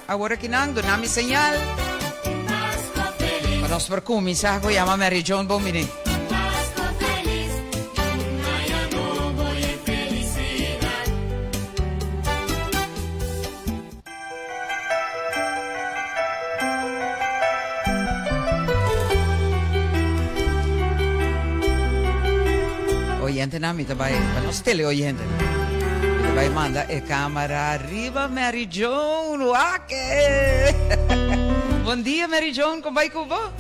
Awor akinan, duna mi señal. Pa nos por kuminsá ku yama Mary Joan bon bini. Oyentenan, mi ta bai, pa nos teleoyentenan, mi ta bai manda e camera riba Mary Joan. Wak e! Bon dia Mary Joan, con bai cu bo?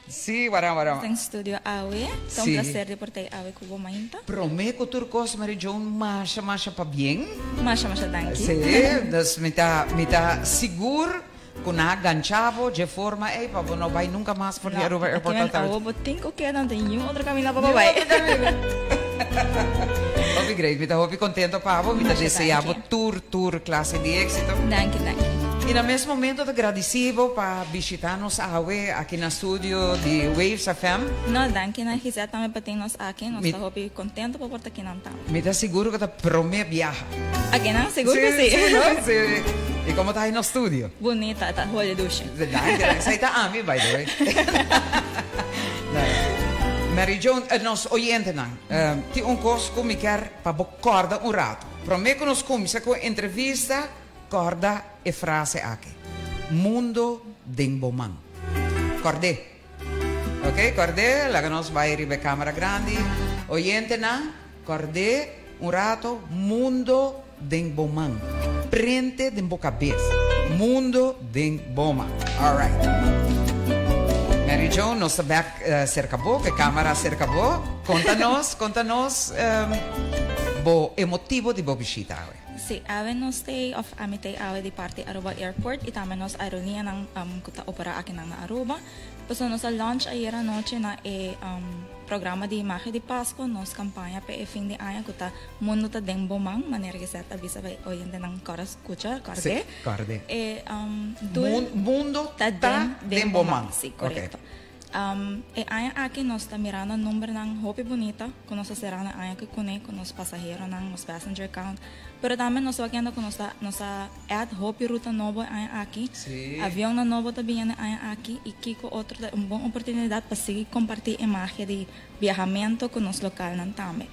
Sí, waran, waran. Den studio awe. Ta un placer di por ta awe cu bo mainta. Prome cu tur cos Mary Joan masha masha pabien. Masha masha danki. Sí, dus mi ta mi ta sigur cu nan a gancha bo dje forma ey pa bo no bay nunca mas for di Aruba Airport Authority. No, awo bo tin cu keda, no tin niun otro caminda pa bo bay. Niun otro caminda. Hopi great, mi ta hopi contento pa bo, mi ta desea bo tur tur clase di exito. Danki, danki. Y na mes momento ta gradici bo pa bishita nos awe aki na studio di Waves FM. No, danki na Gisette tambe pa tin nos aki. Nos ta hopi contento pa por ta kinan tambe. Mi ta sigur cu ta prome biaha. Akinan? Sigur cu si. Si, no? Si. Y como ta hay nos studio? Bunita, ta holy dushi. Danki, danki. Esai ta ami, by the way. Mary Joan, nos oyentenan, tin un cos cu mi kier pa bo corda un rato. Prome cu nos cuminsa cu e entrevista, corda e frase aki, Mundo den bo man. Cord'é. Ok, cord'é. Laga nos bay riba e camera grandi. Oyentenan, cord'é un rato, Mundo den bo man. Prente den bo cabes. Mundo den bo man. Alright. Mary Jo, nos ta bek cerca bo, cu e camera cerca bo. Conta nos, conta nos bo e motibo di bo bishita awe. Sí, awe nos t'ei of ami t'ei awe di parti Aruba Airport y tambe nos aerolineanan cu ta opera akinan na Aruba. Pasobra nos a launch ayer anochi na e programa di Magia di Pasco, nos campaña pa e fin di aña cu ta Mundo ta den bo man, manera Gisette a bisa pa e oyentenan cora scucha, cord'é. Sí, cord'é. E doel Mundo ta den bo man. Sí, corecto. E aña aki nos ta mirando numbernan hopi bunita cu nos ta cerando e aña aki cune, cu nos pasaheronan, nos passenger count, pero tambe nos ta wakiendo cu nos ta nos a add hopi ruta nobo e aña aki, avionnan nobo ta biniendo e aña aki y kico otro ta un bon oportunidad pa sigui comparti e magia di biahamento cu nos localnan tambe.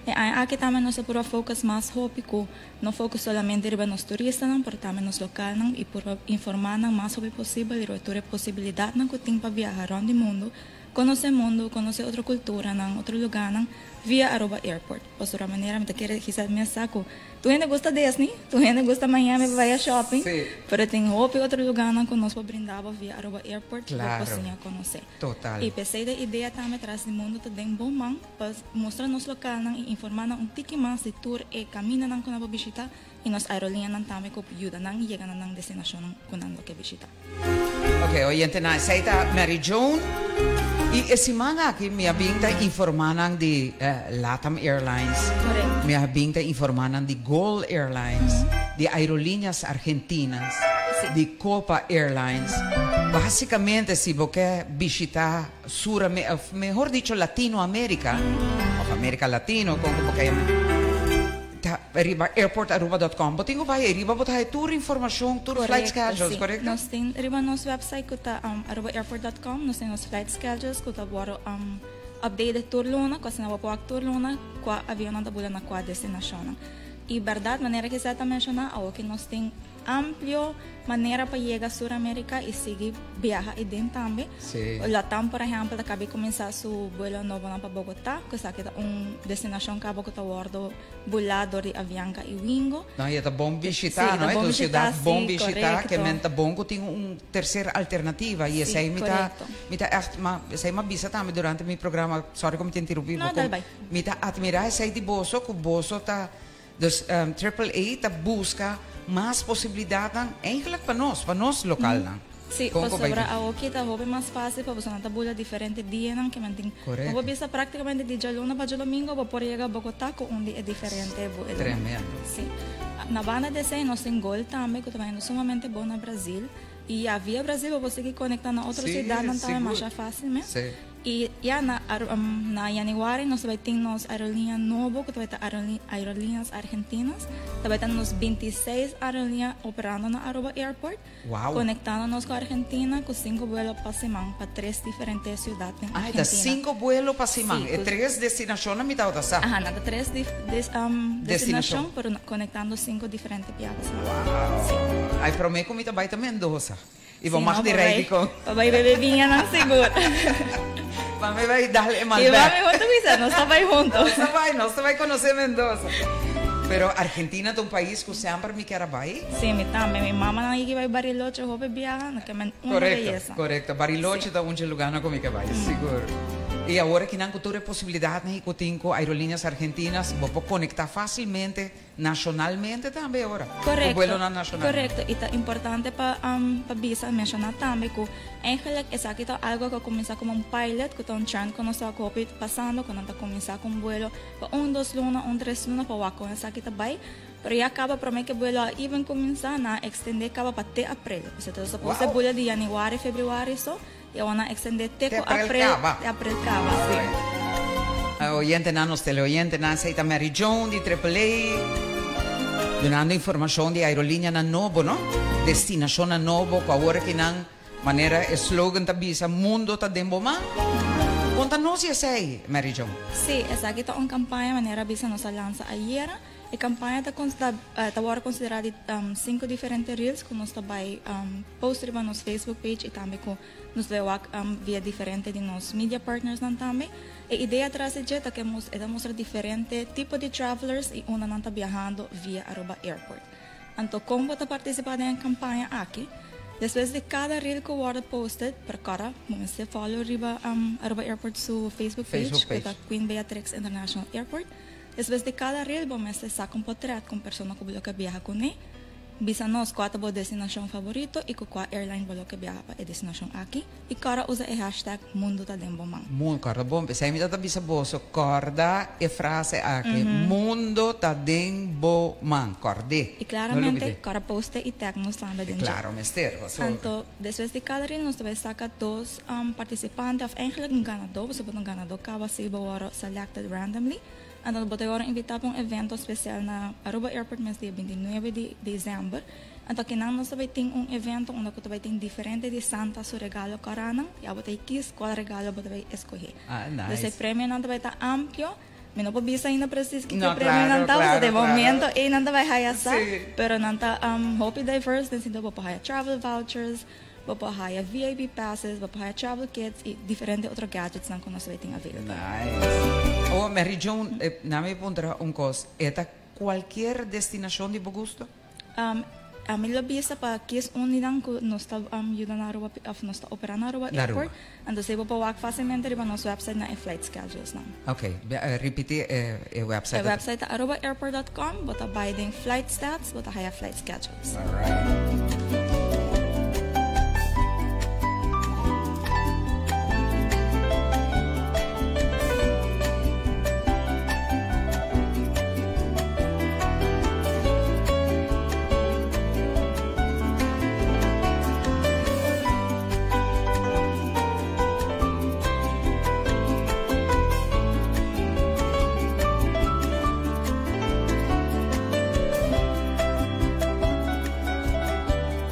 E aña aki tambe nos a purba focus mas hopi cu No focus solamente riba nos turistanan, pero tambe nos localnan y purba informa nan mas hopi posibel riba tur e posibilidadnan cu tin pa biaha rond di mundo, conoce mundo, conoce otro culturanan, otro lugarnan via Aruba Airport. Pasobra manera mi ta kere hisa mes sa cu tur hende gusta Disney, tur hende gusta Miami pa bay a shopping, pero tin hopi otro lugarnan cu nos por brinda bo via Aruba Airport cu bo por siña conoce. Total. Y p'esey ta e idea tambe tras di mundo ta den bon man pa mustra nos localnan y informa nan un tiki mas di tur e camindanan cu nan por bishita y nos aerolineanan tambe cu yuda nan yega na nan destinacionnan cu nan lo ke bishita. Ok, oyentenan, esey ta Mary Joan y e siman aki mi a bin ta informa nan di Latam Airlines, mi a bin ta informa nan di Gol Airlines, di Aerolíneas Argentinas, di Copa Airlines. Básicamente si bo ke bishita Sur of mehor dicho Latinoamerica of America Latino kon ku bo ke yama ta riba airportaruba dot com bo tin ku bai riba bo ta haya tur informashon tur flight schedules korekto? Nos tin riba nos website ku ta arubaairport dot com nos tin nos flight schedules ku ta wòrdu updated tur luna ku asina bo por wak tur luna kua avionnan ta bula na kua destinashonnan i bèrdat manera Gisette ta menshoná awoki nos tin Amplio manera pa yega Sur America y sigui biaha eden tambe. Latam por ehempel ta cabi cuminsa su buelo nobonan pa Bogota, cu esaki ta un destinacion caba cu ta wordo bula dor di Avianca y Wingo. No, y e ta bon bishita, no? E ta un ciudad bon bishita, ke men ta bon cu tin un tercer alternativa y esey mi ta, mi ta echt, ma esey mi a bisa tambe durante mi programa, sorry cu mi ta interumpi bo, cu mi ta admira esey di boso, cu boso ta. Dus Triple A ta buska mas posibilidatnan eigenlijk pa nos, pa nos lokalnan. Sí, pasobra awoki ta hopi mas fácil pa bosonan ta bula diferente dianan ke men tin. Bo por bisa práktikamente di djaluna pa djadomingo bo por yega Bogotá ku un di e diferente buelonan. Tremendo. Sí. Na banda di esei nos tin Gol tambe ku ta bayendo sumamente bon na Brazil. I ya via Brazil bo por sigui konektá na otro siudatnan tambe masha fácil mes. Y ya na januari nos bay tin nos aerolinea nobo, cu ta Aerolíneas Argentinas. Tambe tin nos 26 aerolinea operando na Aruba Airport. Conectando nos cu Argentina cu cinco vuelo pa siman pa tres diferente ciudad den Ah, Argentina. Cinco vuelo pa siman. Si, E tres destinacion mi ta sa. Aha, na tres Destinacion. destinacion, pero conectando cinco diferente biaha pa siman. Wow. Si. Ay, prome cu mi ta bay ta Mendoza. Y Si, vamos no, di babay. con. Babay bebe biña nan sigur. Mami bay dal e Y Malbec. mami hunto bisa, nos ta bay hunto. Nos ta bay, nos ta bay conoce Mendoza. Pero Argentina ta un pais cu semper mi kier bay. Si, mi tambe. Mi mama nan a bay Bariloche, hopi biaha, no kiermen un beyesa. Correcto. Bariloche ta un lugar cu mi kier bay, sigur. Y awor cu nan tur posibilidad ni cu tin cu Aerolíneas Argentinas, bo por conecta facilmente nacionalmente tambe awor. Correcto. Vuelo nacional. Correcto. Y ta importante pa bisa menciona tambe cu eigenlijk esaki ta algo cu a cuminsa como un pilot, cu ta un trend cu nos ta pasando, cu ta cuminsa cu un vuelo pa un, dos luna, un, tres luna, pa wak con esaki ta bay. Pero ya caba prome cu vuelo a even cuminsa nan a extende caba pa te april. Osea, anto, suppose vuelo di januari, februari so, y nan a extende te Te cu april april, caba. Te april caba, si. Oyente nan, nos teleoyente nan, esey ta Mary Joan di AAA. Dunando informacion di aerolinea nan nobo, no? Destinacion nan nobo, cu awor cu nan manera slogan ta bisa mundo ta den bo man. Conta nos esey, Mary Joan. Si, esaki ta un campaña manera bisa nos a lansa ayera. E campaña ta awor considera di cinco diferente reels cu nos ta bay post riba nos Facebook page y tambe cu nos ta via diferente di nos media partners nan tambe. E idea tras di ta cu e mustra diferente tipo di travelers y unda nan ta viahando via Aruba Airport. Anto, con bo ta participa den e campaña aki? Despues di cada reel cu wordo posted, pa cada, bo follow riba Aruba Airport su Facebook page, Facebook page. Cu ta Queen Beatrix International Airport. Despues di cada reel, bo saca un portret cu e persona cu bo kier biaha cune. Bisa nos cua ta bo destinacion favorito y cu cua airline bo kier biaha pa e destinacion aki. Y corda usa e hashtag Mundo ta den bo man. Mundo, corda bon, pesey mi ta bisa boso, corda e frase aki, Mundo ta den bo man, cord'e. Y claramente, corda post y tag nos tambe den. Claro, mester. Anto, despues di cada reel, nos ta bay saca dos participante, of eigenlijk un ganador, bo un ganador caba si bo selected randomly. Anto, bo ta invita pa un evento special na Aruba Airport mes dia 29 di december. Anto, aki nos tambe tin un evento unda cu tambe tin diferente di Santa su regalo cora nan. Y bo ta kies cua regalo bo ta bay scoge. Ah, nice. E premio nan tambe ta amplio. Mi no por bisa ainda precies cu No, e premio nan ta, di momento e nan ta bay haya sa, pero nan ta hopi diverse, den sentido bo por haya travel vouchers, bo por haya VIP passes, bo por haya travel kits y diferente otro gadgets nan cu nos tin available. Nice. Oh, Mary Joan, laga mi puntra un cos. E ta cualkier destinacion di bo gusto? Ami lo bisa pa kies un nan cu nos ta yuda na Aruba of nos ta opera na Aruba Na Aruba. Airport. Anto bo por wak facilmente riba nos website na e flight schedules nan. Ok, ripiti e website. E website ta arubaairport.com, bo ta bay den flight stats, bo ta haya flight schedules. All right.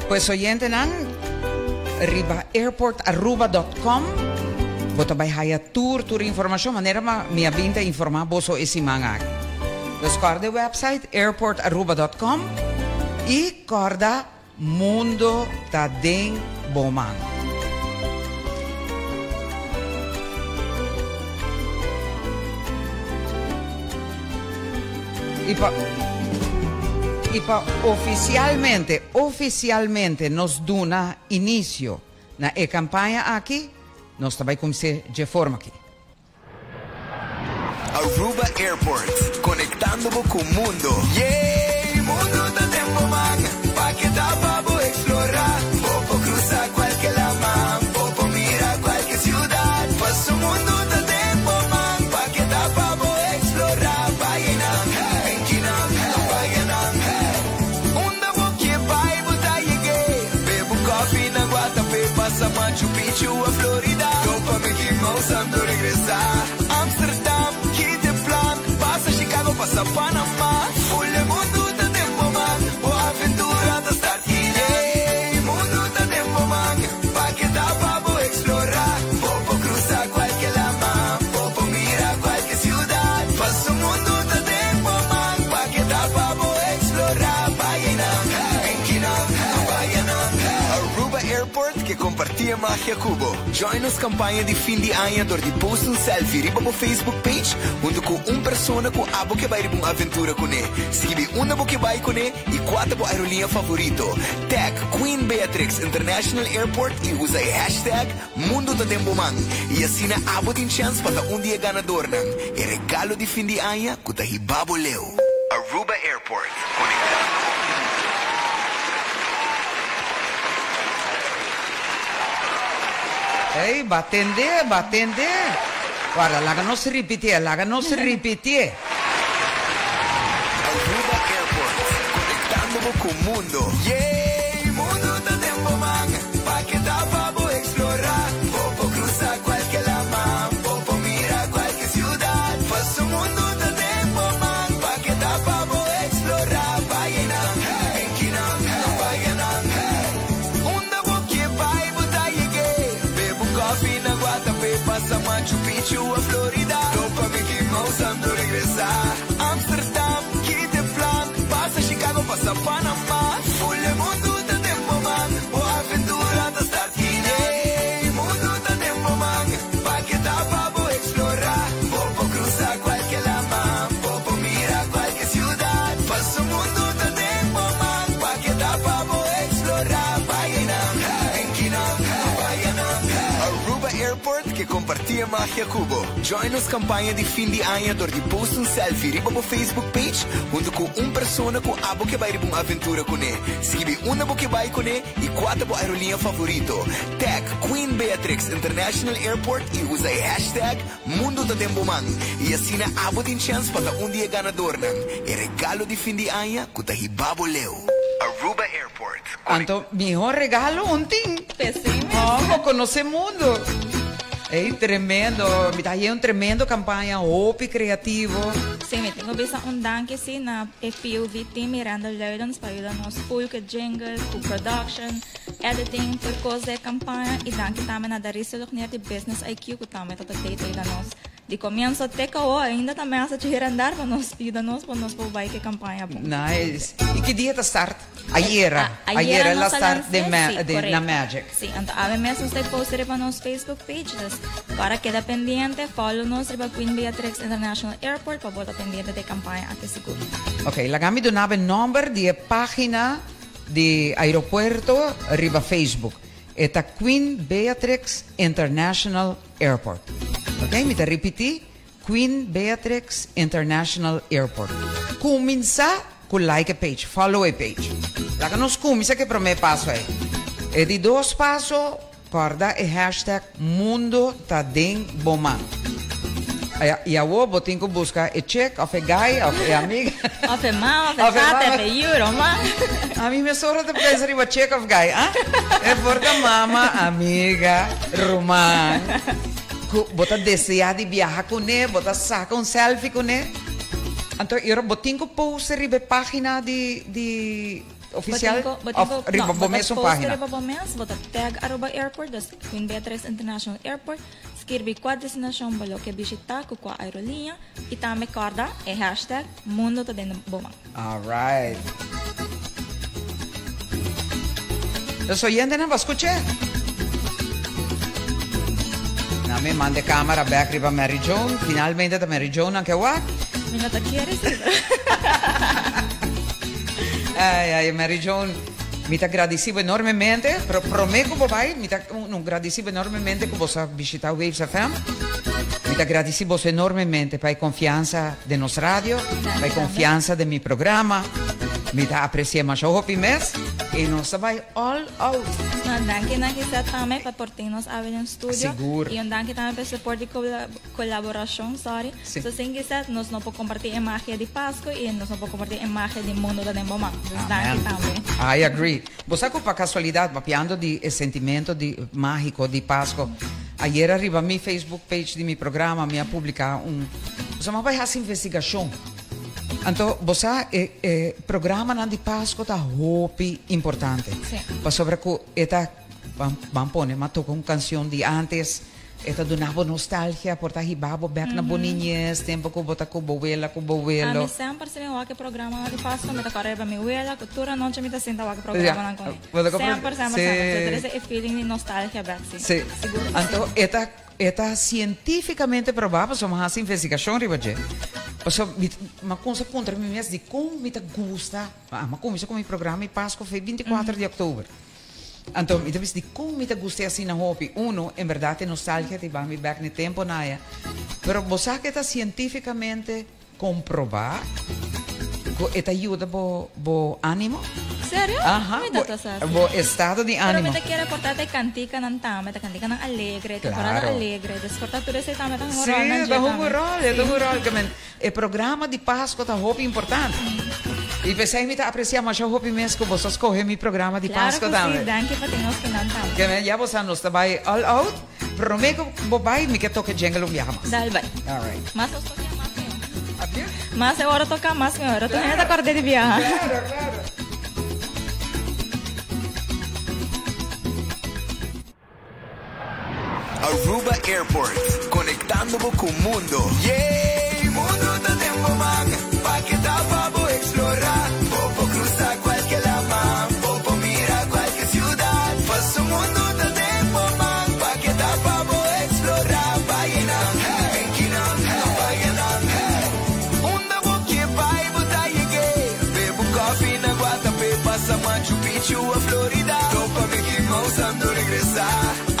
Pues oyente nan, riba airportaruba.com bo ta bay haya tur informacion manera ma mi a bin ta informa boso e siman aki. Dus corda e website airportaruba.com y corda mundo ta den bo man. Y pa oficialmente nos duna inicio na e campaña aki, nos tambe cuminsa di forma aki. Aruba Airport, conectando cu mundo. Yeah, mundo ta den bo man, pa cu ta pa bo explora. Bo por cruza cualkier lama, bo por mira cualkier ciudad. Paso mundo ta den bo man, pa cu ta pa bo explora. Bay nan, hey, nan, bay nan, hey. Unda bo kier bay, bo ta yega. Bebe coffee na Guatemala. Guatapé, pasa Machu Picchu a Florida. Topa Mickey Mouse ando regresa. Amsterdam, ki t'e plan? Pasa Chicago, pasa Panama. Full e mundu ta den bo man. Bo aventura ta start hier. Mundu ta den bo man. Pa keda pa bo explora. Bo por cruza cualke lama. Bo por mira cualke ciudad. Paso mundu ta den bo man. Pa keda pa bo explora. Bayanan, Enkinan, Bayanan. Aruba Airport ke comparti e magia cu bo. Join nos campaña di fin di aña door di post un selfie riba bo Facebook page hunto cu un persona cu abo ke bay riba un aventura cune. Skibi unda bo ke bay cune y cua ta bo aerolínea favorito. Tag Queen Beatrix International Airport y usa e hashtag Mundo ta den bo man. Y asina abo tin chance pa ta un di e ganadornan. E regalo di fin di aña cu ta hiba bo leu. Aruba Airport, conectando bo cu mundo. Ey, ba tende, ba tende. Guarda, laga nos ripitié, laga nos ripitié. Aruba Airport, conectando bo cu mundo. Yey, mundo ta den bo man, pa keda pa bo explora. Bo por cruza cualke lama, bo por mira cualke ciudad. Paso mundo ta den bo man, pa keda pa bo explora. Bayanan, enkinan, bayanan. Unda bo ke bai bo ta yeg'é. Bebe un koffie na Guatapé, pasa Machu Picchu a Florida. Topa Mickey Mouse ando regresa. Amsterdam, ki t'e plan? Pasa Chicago, pasa Panama. Full e mundu ta den bo man. Bo aventura ta start kinan. Ey, mundu ta den bo man. Pa keda pa bo explora. Bo por cruza cualke lama. Bo por mira cualke ciudad. Paso mundu ta den bo man. Pa keda pa bo explora. Bayanan, enkinan, bayanan. Aruba Airport ke comparti e magia cu bo. Join nos campaña di fin di aña door di post un selfie riba bo Facebook page hunto cu un persona cu abo ke bay riba un aventura cune. Skibi unda bo ke bay cune y cua ta bo aerolínea favorito. Tag Queen Beatrix International Airport y usa e hashtag Mundo ta den bo man. Y asina abo tin chance pa ta un di e ganadornan. E regalo di fin di aña cu ta hiba bo leu. Aruba Airport. Anto mihor regalo un tin. Pesí mes. Oh, bo conoce mundo. Ey, tremendo. Mi ta haye un tremendo campaña, hopi creativo. Sí, mi tin cu bisa un danki sí na e POV team y Randall Luidens pa yuda nos full cu jingle, cu production, editing, tur cos den e campaña. Y danki tambe na Darice Lognier di Business IQ cu tambe ta ta tey ta yuda nos Di comienzo te cabo ainda ta mesa chi herandar pa nos yuda nos pa nos por bay ke campaña bon. Nice. Y ki dia ta start? Ayera. Ayera la start den na Magic. Si, anto awe mes nos ta post riba nos Facebook page, dus para keda pendiente follow nos riba Queen Beatrix International Airport pa bo ta pendiente di e campaña aki sigur. Ok, laga mi duna bo e nomber di e pagina di aeropuerto riba Facebook. E ta Queen Beatrix International Airport. Ok, mi ta ripití, Queen Beatrix International Airport. Kuminsá ku like e page, follow e page. Laga nos kuminsá ku e promé paso ei. E di dos paso, kòrda e hashtag Mundo ta den bo man. I awor bo tin ku buska e chick òf e guy òf e amiga. Òf e mama, òf e tata, òf e yu, ruman. Ami mesora ta pensa riba chick òf guy, ah? E por ta mama, amiga, ruman, ku bo ta deseá di biaha kuné, bo ta saka un selfie kuné. Anto e ora bo tin ku post riba e página di di ofisial òf riba bo mesun página? Bo tin ku post riba bo mes, bo ta tag Aruba Airport, dus Queen Beatrix International Airport. Skirbi kua destinashon bo lo ke bishitá ku kua aeroliña i tambe kòrda e hashtag Mundo ta den bo man. Alright. Los oyentenan bo skuch'é? Nan mi manda e kamera bèk riba Mary Joan. Finalmente ta Mary Joan nan ke wak. Mi no ta kere si. Ai ai Mary Joan. Mi ta gradisi bo enormemente, pero prome ku bo bai, mi ta no gradisi bo enormemente ku bo sa bishita Waves FM. Mi ta gradisi boso enormemente pa e konfiansa den nos radio, pa e konfiansa den mi programa. Mi ta aprecia masha hopi mes y nos ta bay all out. No, danki na Gisette tambe pa por tin nos awe den studio. Sigur. Y un danki tambe pa e support y colaboracion, sorry. Si. So sin Gisette nos no por comparti e magia di Pasco y nos no por comparti e magia di mundo ta den bo man. Dus danki tambe. I agree. Bo sa cu pa casualidad, papiando di e sentimento di magico di Pasco, ayera riba mi Facebook page di mi programa mi a publica un, bo sa mi a bay haci investigacion. Anto bo sa e e programanan di Pasco ta hopi importante. Si. Pasobra cu e ta, ban ban pone, mi a toca un cancion di antes, e ta duna bo nostalgia, por ta hiba bo bek na bo niñez, tempo cu bo ta cu bo wela, cu bo welo. Ami semper si mi wak e programanan di Pasco mi ta corda riba mi wela cu tur anochi mi ta sinta wak e programanan cu mi. Bo ta compre- Semper, semper, Si. semper. So ta trece e feeling di nostalgia bek, si. Si. Sigur cu si. Anto e ta E ta sientífikamente probá pasobra mi a hasi investigashon riba dje. Pasobra mi mi a kumsa puntra mi mes dikon mi ta gusta, mi a kumsa ku mi programa di Pasku fe 24 di òktober. Anto mi ta bisa dikon mi ta gusta e asina hopi. Uno, en bèrdat e nostalgia ta hiba mi bèk na e temponan aya. Pero bo sa ku e ta sientífikamente Komprobá ku e ta yuda bo bo ánimo. Serio? Aha, Mi bo, ta ta sa así. bo estado di Pero mi ánimo. ta kere porta ta e kantikanan tambe, ta kantikanan alegre, temporada Claro. alegre. Dus porta tur esei tambe ta hunga Sí, ròl nan ta dje hunga tambe. ròl, e ta Sí. hunga ròl. Ke men, e programa di Pasko ta hopi importante. I p'esei mi ta apresiá masha hopi mes ku boso a skohe mi programa di Claro Pasko ku sí, tambe. danki pa tin nos ku nan tambe. Ke men, ya bo sa nos ta bai all out. Promé ku bo bai mi ke toka jingle un biaha mas. Dal bai. All right. Mas nos toka mas mihó. Abia? Mas e ora toka mas mihó. Ora tur hende ta kòrda di biaha. Claro, claro. Aruba Airport, conectando bo cu mundo. Yey! Mundo ta den bo man, pa ke ta pa bo explora. Bo por cruza cualke lama, bo por mira cualke ciudad. Paso mundo ta den bo man, pa ke ta pa bo explora. Bayenan, enkinan, bayenan, Unda bo ke bai bo ta yeg'é. Bebe un koffie na Guatapé, pasa Machu Picchu a Florida. Topa Mickey Mouse ando regresa.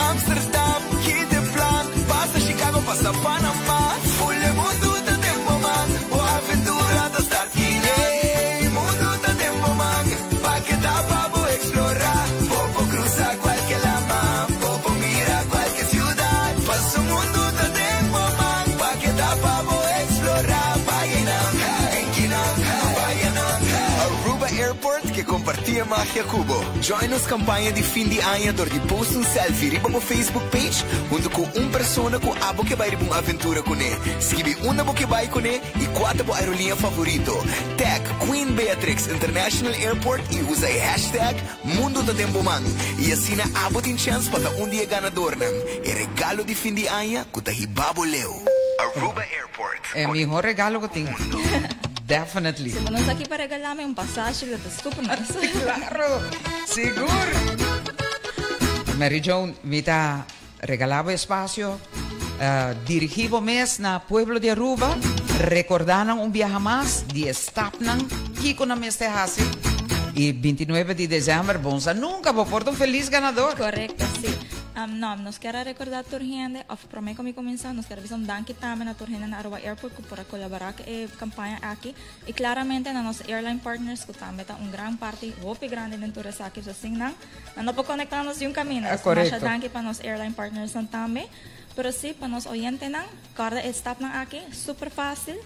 Amsterdam, ki t'e plan? Pasa Chicago, pasa Panama. Ful e mundu ta den bo man, bo aventura ta start kinan. Ey, mundu ta den bo man, pa ke ta pa bo explora. Bo por cruza cualke lama, bo por mira cualke ciudad. Paso mundu ta den bo man, pa ke ta pa bo explora. Bayenan, enkinan, bayenan. Aruba Airport ke comparti e magia cu bo. Join nos campaña di fin di aña dor di post un selfie riba bo Facebook page hunto cu un persona cu abo ke bai riba un aventura cune. Skibi unda bo ke bai cune y cua ta bo aerolinea favorito. Tag Queen Beatrix International Airport y usa e hashtag Mundo ta den bo man y asina abo tin chance pa ta un di e ganadornan. E regalo di fin di aña cu ta hiba bo leu. Aruba Airport. E miho regalo cu tin. Definitely. Si bo no sa ki pa regalá mi un pasashi lo ta super nice. Claro, sigur. Mary Joan, mi ta regalá bo espacio. Dirigí bo mes na pueblo di Aruba, rekordá nan un biaha mas di e stapnan kiko nan mester hasi. I 29 di desèmber, bon sa nunka, bo por ta un felis ganador. Korekto, sí. No, nos kier a rekordá tur hende, òf promé ku mi kuminsá, nos kier a bisa un danki tambe na tur hende na Aruba Airport ku por a kolaborá ku e kampaña aki. I klaramente na nos airline partners ku tambe ta un gran parti hopi grandi den tur esaki. So sin nan, Nan no por conecta nos di un caminda. Ah, correcto. Masha danki pa nos airline partnersnan tambe. Pero sí, pa nos oyentenan, corda e stapnan aki, super fácil.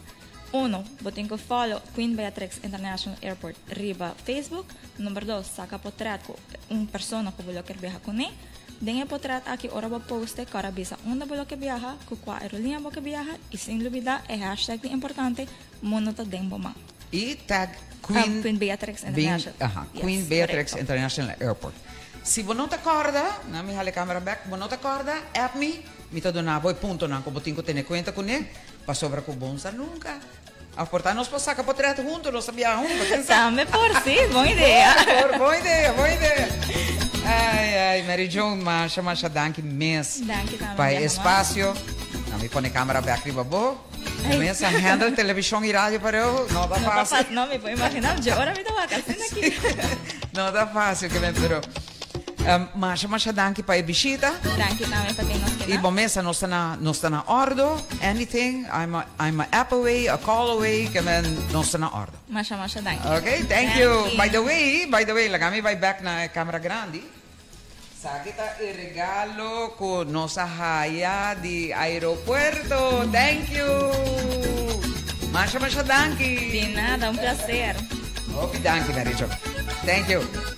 Uno, bo tin cu follow Queen Beatrix International Airport riba Facebook. Number dos, saca potret cu un persona cu bo lo kier biaha cune. Den e potret aki ora bo poste, corda bisa unda bo lo kier biaha, cu cua aerolinea bo kier biaha y sin lubida e hashtag di importante, Mundo ta den bo man. Y tag Queen, Queen Beatrix International. Aha, Yes, Queen Beatrix correcto. International Airport. Si bo no ta corda, na mi hala e camera bek, bo no ta corda, app mi, mi ta duna bo e puntonan cu bo tin cu tene cuenta cune, pasobra cu bon sa nunca. Of por ta nos por saca potret hunto, nos ta biaha hunto, ken sa? Tambe por, si, bon idea. Por, bon idea, bon idea. Ai, ai, Mary Joan, masha, masha danki mes. Danki tambe, Pa e biaha mas. espacio. Na mi pone camera bek riba bo. Comienza handle television y radio pareu, no ta fácil. No, mi por imaginá, dje ora mi ta wak asina aki. No ta fácil, que me, pero... Masha masha danki pa e bishita. Danki tambe pa tin nos keda. Y bo mesa nos ta na nos ta na ordo. Anything, I'm a I'm a app away, a call away, ke men nos ta na ordo. Masha masha danki. Okay, thank you. By the way, by the way, laga mi bai back na e camera grandi. Esaki ta e regalo cu nos a haya di aeropuerto. Thank you. Masha masha danki. Di nada, un placer. Hopi danki, Mary Jo. Thank you.